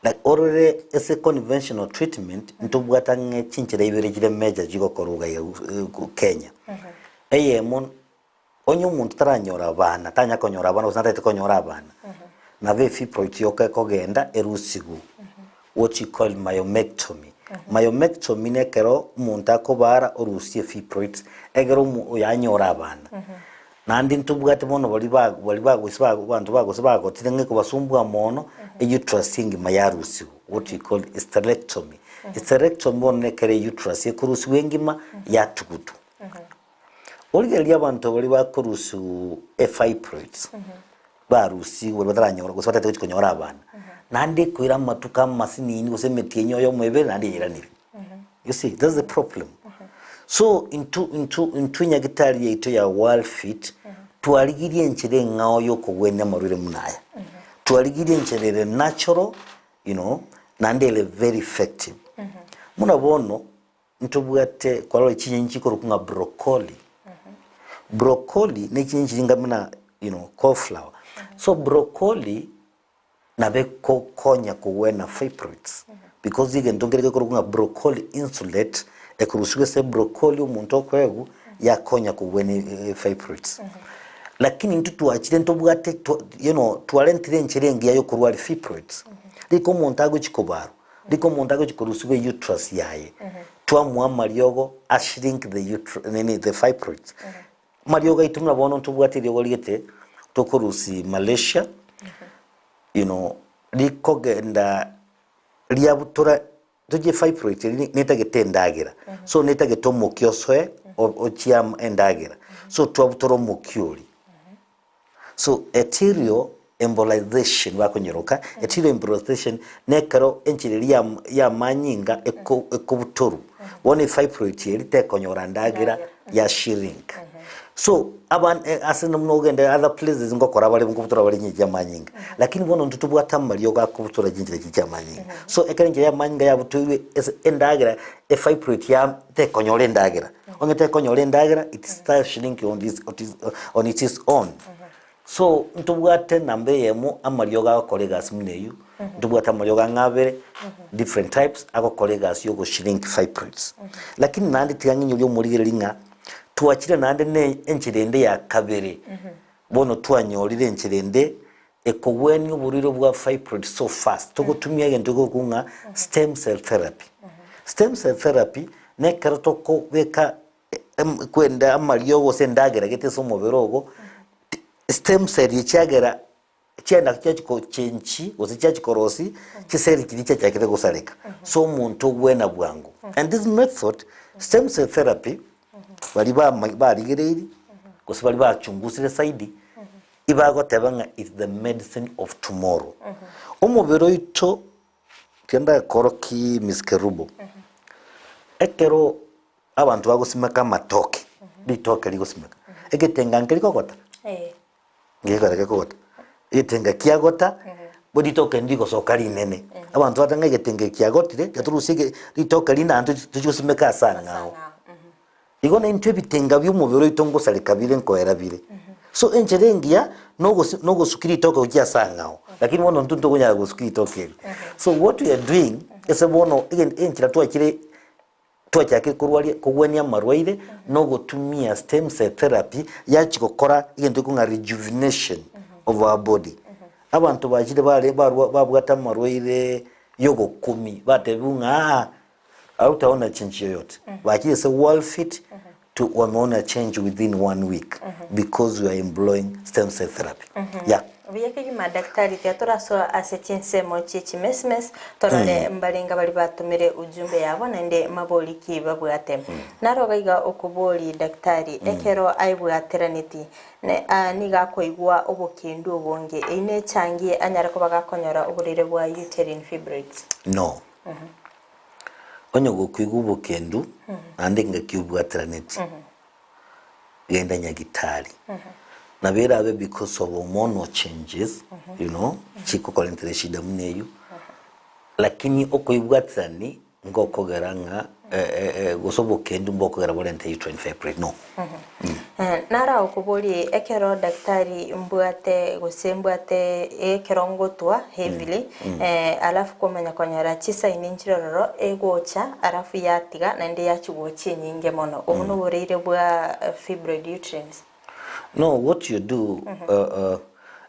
Na orore ase conventional treatment, ntobwate ang'e chinchera ibere chire major chigokorwa iga iga Kenya. Eyemo, onye omonto taranyora abana, tanya konyora abana gose natagete konyora abana, nabo efibroid yoka ekogenda erusigwe, what you call myomectomy. Myomectomy na ekero omonto akobara orusie fibroids ekero omo oyo anyore abana. Naende ntobwate bono baria ba baria bagose ba abanto bagose bagotire ng'a ekobasumbua mono, euterus engima yarusiwa, what we call hysterectomy. Hysterectomy bono na ekero euterus ekorusiwa engima yatugutwa. Origereria abanto baria bakorusiwa efibroids, barusigwe baria bataranyora gose batagete gochia konyora abana, naende ekoira amatuko amasinini gose emetienyi oyomo ebere naende yairanire. You see, that's the problem. So intwe intwe intwe nyagetari yaito ya World Fit twarigirie enchera eng'ao yokogwenia amarwaire buna aya. Twarigirie enchera ere natural, you know, naende ere very effective. Buna bono Ntobwate kwarora chinyeni chikorokwa ng'a broccoli. Broccoli ne chinyeni chiringa buna you know cauliflower. So broccoli nabo ekokonya kogwena fibroids because egento nkere gekorokwa ng'a broccoli insulate ekorusigwa ase broccoli omonto okoegwa yakonya kogwena fibroids. Lakini intwe twachire ntobwate twa you know twarentire enchera engiya ya okorwaria fibroids. Rika omonto agochi kobarwa. Rika omonto agochia korusigwa euterus yaye, twamoa amariogo a shrink the uter nini the fibroids. Amariogo aito buna bono ntobwate eriogo rigete tokorusia Malaysia, you know, rikogenda riabutora tochie fibroids eria netagete endagera, so netagete omokia osoe ochie amo endagera, so twabutora omokia oria. So arterial embolization bakonyeroka, arterial embolization nekero enchera eria ya ya amanyinga eko ekobutorwa. Bono efibroid eria tekonyora ndagera ya shrink. So aban ase buna ogende other places ngokora bare nkobutora bare chinchera chia amanyinga. Lakini bono intwe tobwate amariogo akobutora chinchera echi chia amanyinga. So ekero enchera ya amanyinga yabutoirwe ase endagera efibroid ya tekonyora endagera. Onye tekonyora endagera it starts shrinking on its, on its own. So ntobwate namba eyemo amariogo agokora egasi buna eywo, ntobwate amariogo ang'e abere different types agokora egasi ya ogoshrink fibroids. Lakini naende tiga ng'inyorie omorigereria ng'a. Twachire naende ne enchera ende ya kabere, bono twanyorire enchera ende ekogwenia oborwaire bwa fibroid so fast, togotumia egento gekorokwa ng'a stem cell therapy. Stem cell therapy, nekero tokobeka kwenda amariogo gose endagera gete ase omobere ogo, stem cell echiagera chiaenda chiachia gochenchi gose chiachia korosia chiseli chiria chiachakire gosareka so omonto ogwena bwango. And this method, stem cell therapy, baria bama barigereiri gose baria bachungusire zaidi, ibagoteba ng'a it's the medicine of tomorrow. Omobere oito, tiga ndakorokie Miss Kerubo, ekero abanto bagosimeka amatoke, ritoke rigosimeka, egetenga nkeri kogota? Ngekora gekogota, egetenga kiagota, bo ritoke ndigosoka rinene. Abanto bateba ng'a egetenga eke kiagotire, tiga torusie ege ritoke rinde naende tochi tochi gosimeka ase ang'ao. Igo naintwe ebitenga bia omobere oito ngosareka bire nkoera bire. So enchera engiya, nogosi nogosukia ritoke gochia ase ang'ao, lakini bono intwe ntokonyara gosukia ritoke eri. So what we are doing, ase bono egen enchera twachire Twachakire korwaria kogwenia amarwaire na ogotumia stem cell therapy yachia gokora egento gekong'a rejuvenation of our body. Abanto bachire bare barwa babwate amarwaire ya ogokumia batebiwa ng'a aa hautaona change yoyote. Bachire ase Worldfit to wameona change within one week because we are employing stem cell therapy. Yeah. Buya kegima daktari tiga torasoa ase chinsemo chie chimesmes torore mbarenga baria batomire ujumbe yabo naende mabori ki babwate. Naro iga iga okobori daktari ekero aebwateraneti ne a nigo akoigwa obokendu obonge eyio nechangie anyare koba gakonyora oborwaire bwa uterine fibroids. No. Onye gokoigwa obokendu naende engaki obwateraneti genda nyagitari. Nabo erabe because of hormonal changes, you know, chikokorentera eshida buna eywo, lakini okoibwaterani ngokogera ng'a gose obokendu mbokogera borente uterine fibroid, no. Naragokoborie ekero daktari mbwate gose mbwate ekero ngotwa heavily alafu kwamanya konyora chisaini nchire ororo egocha alafu yatiga naende yachia gocha enyinge mono. Obwo noboreire bwa fibroid uterines? No what you do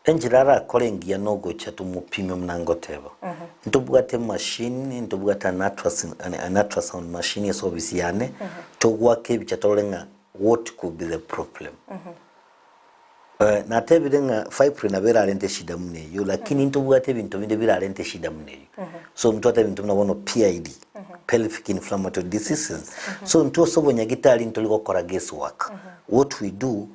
enchera arakore engiya nogocha tomopime buna ngoteba. Ntobwate emachine, ntobwate an an ultrasound machine ase ofisi yane, togoaka ebicha torore ng'a what could be the problem. Natebire ng'a fibroid nabo erarente eshida buna eyio, lakini ntobwate ebinto binde birarente eshida buna eyio. So ntwate ebinto buna bono PID, pelvic inflammatory diseases. So intwe ase obonyagitari ntori gokora guess work. What we do,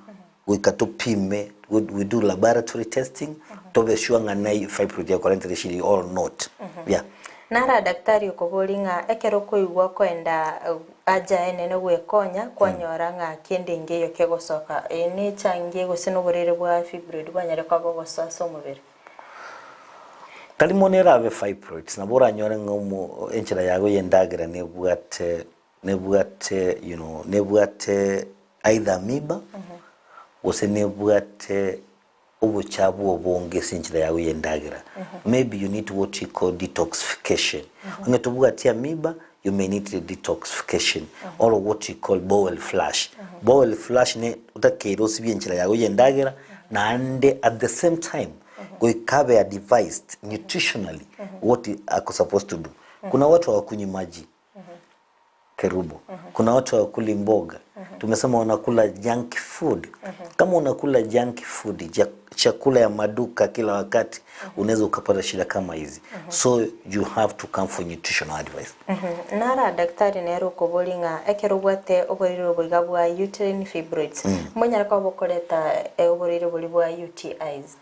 goika topime, we do laboratory testing, tobe sure ng'a naye fibroid ekorentire eshida eyio or not. Yeah. Nara daktari okoboria ng'a ekero okoigwa okoenda haja enene gwekonya, kwanyora ng'a kende nkeiyo kegosoka, eye nechangie gose noborwaire bwa fibroid bwanyare koba bogosoa ase omobere. Tari mono erabe fibroids, nabo oranyore ng'a omo enchera yago y'endagera nebwate nebwate you know nebwate either amoeba, gose nebwate obochabu obonge ase enchera yago y'endagera. Maybe you need what we call detoxification. Onye tobwati amoeba, you may need the detoxification or what we call bowel flush. Bowel flush ne otakeire osibie enchera yago y'endagera naende at the same time goika abe advised nutritionally what ako supposed to do. Kuna watu hawakunywi maji Kerubo. Kuna watu hawakuli mboga. Tumesema wanakula junk food. Kama unakula junk food, chakula ya maduka kila wakati, unaweza ukapata shida kama hizi. So you have to come for nutritional advice. Nara daktari nere okoboria ng'a ekero obwate oborwaire obo iga bwa uterine fibroids, mbonyare koba bokoreta oborwaire boria bwa UTIs?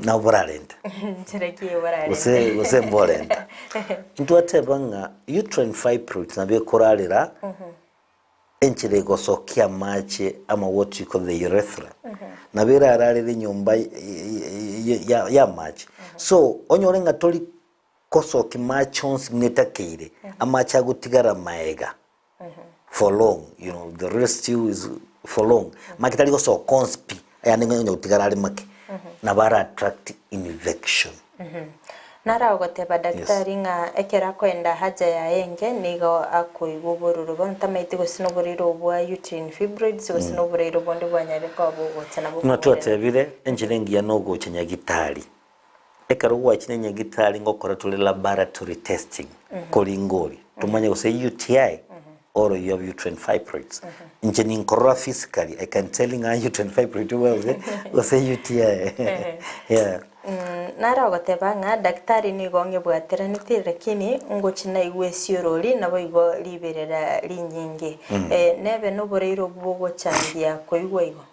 Nabo borarente. Nchera ki borarente? Gose gose mborenta. Intwateba ng'a uterine fibroids nabo ekorarera enchera egosokia amache ama what you call the urethra. Nabo erararere enyomba ya ya amache. So onyore ng'a tori kosokia mache onsi buna etakeire, amache agotigara maega. for long you know the residue is for long make tari gosoka onsi pi ayande ng'a onye gotigara are make nabo ara attract infection. Naro agoteba daktari ng'a ekero akoenda haja yaye enke nigo akoigwa obororo. Bono tamaeti gose noborwaire obwo bwa uterine fibroids gose noborwaire bonde bwanyarire koba bogocha nabo Buna bokoirana. twatebire, enchera engiya nogocha nyagitari. Ekero gwachire nyagitari ngokora tore laboratory testing koringa oria tomanye gose UTI or you have uterine fibroids. Inche ninkorora physically I can tell ng'a uterine fibroid obwate gose UTI yeah. Naro ogoteba ng'a daktari nigo ong'ebwateraneti lakini ngochi naigwe esiorori naboigo riberera rinyinge. Nebe noboraire obwo bogochangia koigwa igo?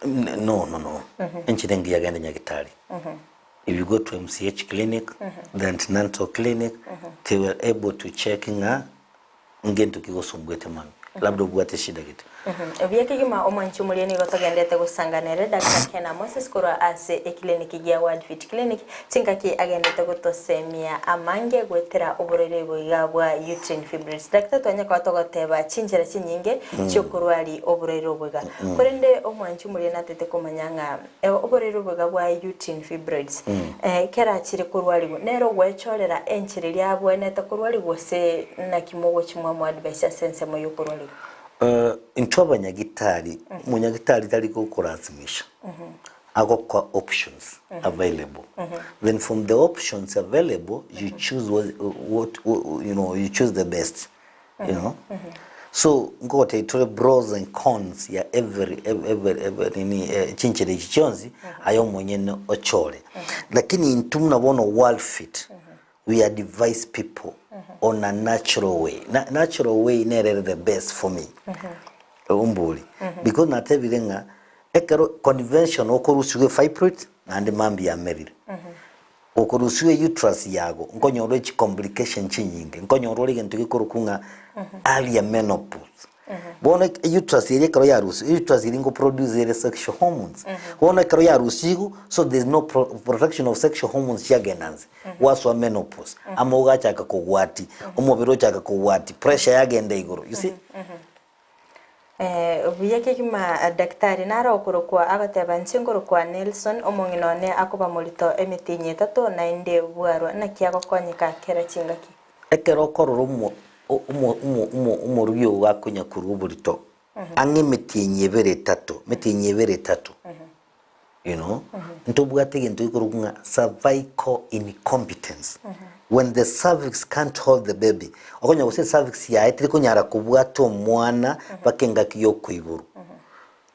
No no no enchera engiya genda nyagitari if you go to MCH clinic the antenatal clinic they were able to check ng'a ngento ki gosumbuete mami labda obwate eshida gete. Buya kegima omwanchi omoria nigo togenderete gosanga nere Doctor Kena Moses korwa ase eclinic gia Word Fit Clinic chingaki agendete gotosemia amange goetera oborwaire obo iga bwa uterine fibroids. Doctor twanya koba togoteba chinchera chinyinge chiokorwari oborwaire obo iga. Korende omwanchi omoria natete komanya ng'a oborwaire obo iga bwa uterine fibroids kerachire korwarigwa nere ogwechorera enchera eria abwenerete korwarigwa gose naki mogochi mwamoa advice ase ensemo yokorwarigwa? Intwe abanyagitari, omonyagitari tari gokorasimisha, agokoa options available, then from the options available you choose what, what, you know, you choose the best, you know. So nkogotebia tore pros and cons ya every, every, every nini chinchera echi chionsi, aye omonyene ochore. Lakini intwe buna bono Worldfit, we advise people on a natural way na natural way nere ere the best for me ombori because natebire ng'a ekero convention okorusiwa efibroid naende mambia yamerire okorusiwa euterus yago nkonyora ore chicomplication chinyinge nkonyora ore egento gekorokwa ng'a earlier menopause Bono uterus eria ekero yarusiwe, uterus eria ngoproduce ere sexual hormones. Bono ekero yarusiigwe, so there is no pro production of sexual hormones chiagenda nse, gwasoa menopause, amauga achaka kogwati, omobere ochaka kogwati, pressure yagenda igoro, you see. Buya kegima daktari nare okorokwa agoteba inche nkorokwa Nelson omong'ina one akoba morito emetienyi etato naende bwarwa naki agokonyeka kera chingaki. Ekero okorora omo omo omo omo omorugi ogo gakonya korwa oborito ang'e emetienyi ebere etato, emetienyi ebere etato, you know, ntobwate egento gekorokwa ng'a cervical incompetence, when the cervix can't hold the baby, okonyora gose ecervix yaye teri konyara kobwata omwana mpaka engaki ya okoiborwa.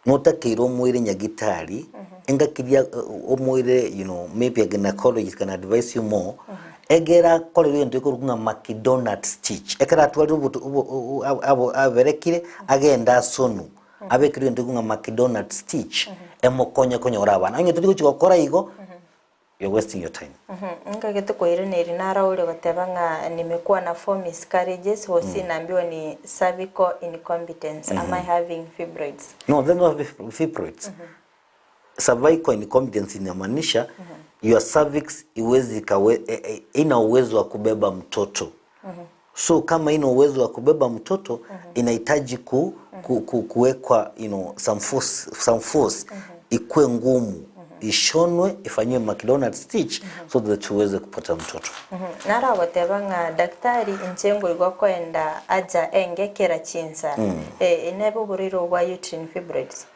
Notakeire omoire nyagitari, engaki riria omoire you know maybe a gynecologist can advise you more, egere akorerwe egento gekorokwa ng'a McDonald stitch, ekero atwarire obotu obo o abo aberekire, agende asonwe, abekerwe egento gekorokwa ng'a McDonald stitch, emokonye konyora abana. Onye tori gochi gokora igo, You're wasting your time. Nkagete koiraneria naro oria goteba ng'a nimekuwa na four miscarriages gose naambiwa ni cervical incompetence am I having fibroids? No, they're not fibroids. Cervical incompetence inamaanisha your cervix iwezi ikawe, e, e, ina uwezo wa kubeba mtoto. So kama ina uwezo wa kubeba mtoto inahitaji ku, ku, ku, kuwekwa you know, some force, some force ikuwe ngumu ishonwe ifanyiwe McDonald stitch so that uweze kupata mtoto. Naro agoteba ng'a daktari inche ngoigwa koenda aja enge kera chinsa eh, nebe oborwaire obo bwa uterine fibroids.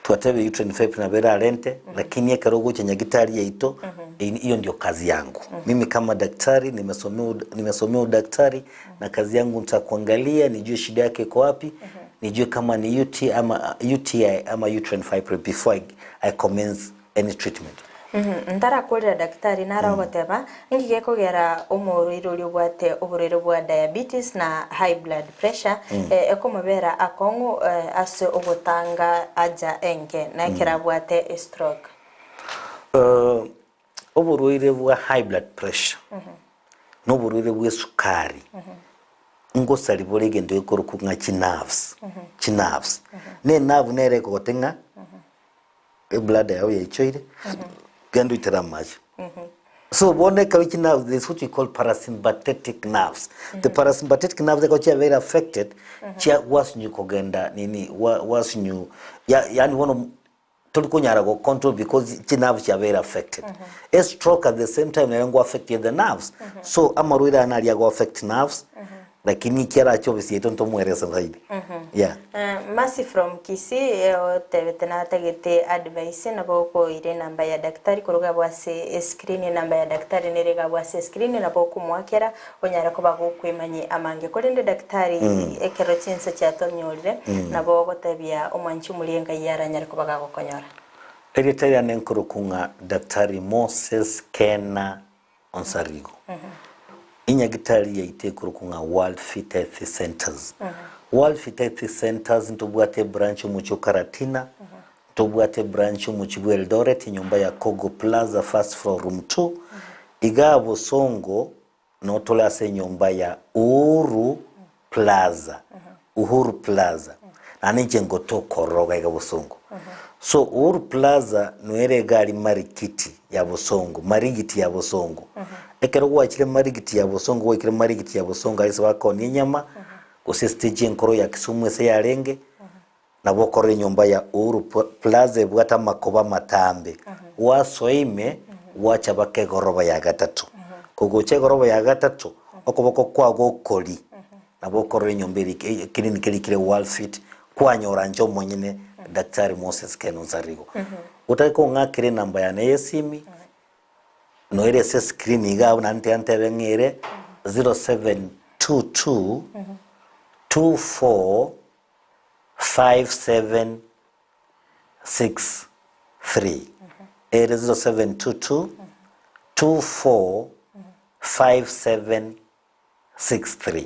Twatebire uterine fibroid nabo erarente lakini ekero ogocha nyagitari yaito hiyo ndio kazi yangu mimi kama daktari nimesomea nimesomea udaktari na kazi yangu nitakuangalia nijue shida yake iko wapi nijue kama ni UT ama UTI ama uterine fibroid before I, I commence any treatment. Ntarakorera daktari naro ogoteba, Inki gekogera omorwaire oria obwate oborwaire bwa diabetes na high blood pressure ekomobera akong'u ase ogotanga aja enke na ekero abwate estroke? Oborwaire bwa high blood pressure na oborwaire bwa esukari ngosari bore egento gekorokwa ng'a chinerves, chinerves. Na enerve nere ekogote ng'a Ebladder yao yaichoire, genda oitere amache. So bono ekero chi nerves, there's what we call parasympathetic nerves. The parasympathetic nerves ekero chiabeire affected, chia gwasinyu kogenda nini, gwa gwasinyu ya yaani bono. Tori konyara go control because chi nerves chiabeire affected. E stroke at the same time nere ngo affect the nerves. So amarwaire aya naria ago affect nerves, lakini ekiarache ofisi yaito ntomoerese zaidi. Yeah. Mercy from Kisii otebete natagete advice nabo okoira enamba ya daktari korwa iga ase escreen enamba ya daktari nere iga ase escreen nabo okomoakera onyare koba gokwemanyia amange. Korende daktari ekero chinsa chiatonyorire nabo ogotebia omwanchi omoria Engai aranyare koba gagokonyora. Erieta riane nkorokwa ng'a Daktari Moses Kena Onsarigo. Enyagitari yaito ekorokwa ng'a World Fit Health Centers. World Fit Health Centers ntobwate ebranch omochie o Karatina, ntobwate ebranch omochie bwa Eldoret enyomba ya Kogo Plaza first floor room 2, igaa Bosongo Notore ase enyomba ya Uhuru Plaza, Uhuru Plaza. Naende inche ngotoka ororo iga iga Bosongo. So Uhuru Plaza noere egari Marikiti ya Bosongo, Marigiti ya Bosongo. Ekero gwachire Marigiti ya Bosongo gwaikire Marigiti ya Bosongo aria ase bakonia enyama, gose estage enkoro ya Kisumu ase yarenge, Nabo okorora enyomba ya Uhuru Plaza ebwate amakoba amatambe, gwasoa ime gwacha baka egoroba ya gatato. Kogocha egoroba ya gatato, okoboko kwao gokori, nabo okorora enyomba eri ekirini kerikire Worldfit, kwanyora inche omonyene Daktari Moses Ken Onsarigo. Otake kong'akera enamba yane ya esimi, noere ase escreen iga abwo naende tiga ntebe ng'a ere 0722 24 5763 ere 0722 24 5763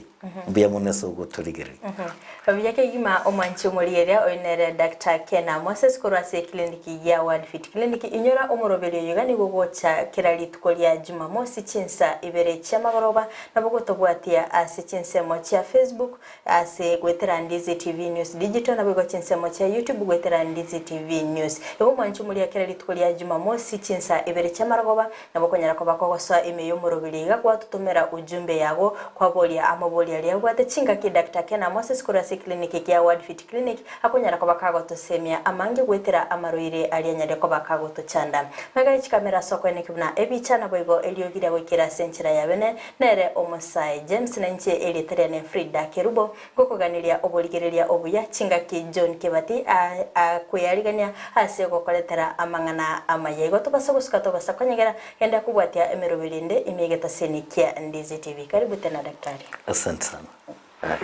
Mbuya mono ase ogotorigereria. Buya kegima omwanchi omorigereria oyo nere Doctor Kena Moses korwa ase eclinic ya World Fit Clinic. Inyora omoroberi oyo iga nigo ogocha kera rituko ria Jumamosi chinsa ibere chiamagoroba nabo gotobwatia ase chinsemo chia Facebook, Ase goetera Ndizi TV News Digital naboigo chinsemo chia YouTube goetera Ndizi TV News. Igo omwanche omoria kera rituko ria Jumamosi chinsa ibere chi'amarogoba nabo okonyara koba kogosoa ime y'omoroberi iga gwatotomera ujumbe yago kwaboria amaboria aria abwate chingaki Doctor Kena Moses korwa ase eclinic kia Word Fit Clinic akonyara koba kagotosemia amange goetera amarwaire aria anyare koba kagotochanda. Magega ye chikamera ase okoeneki buna ebicha naboigo eriogi ria goikera ase enchera ya bene Nere omosae James na inche erieta riane Frida Kerubo, ngokoganeria oborigereria obuya chingaki John Kebati akwearigania ase ogokoretera amang'ana amaya. Igo tobasa gosuka tobasa konyegera, genda kobwatia emeroberi ende ime egetaseni kia Ndizi TV. Karibu tena daktari. Asante sana. Haya.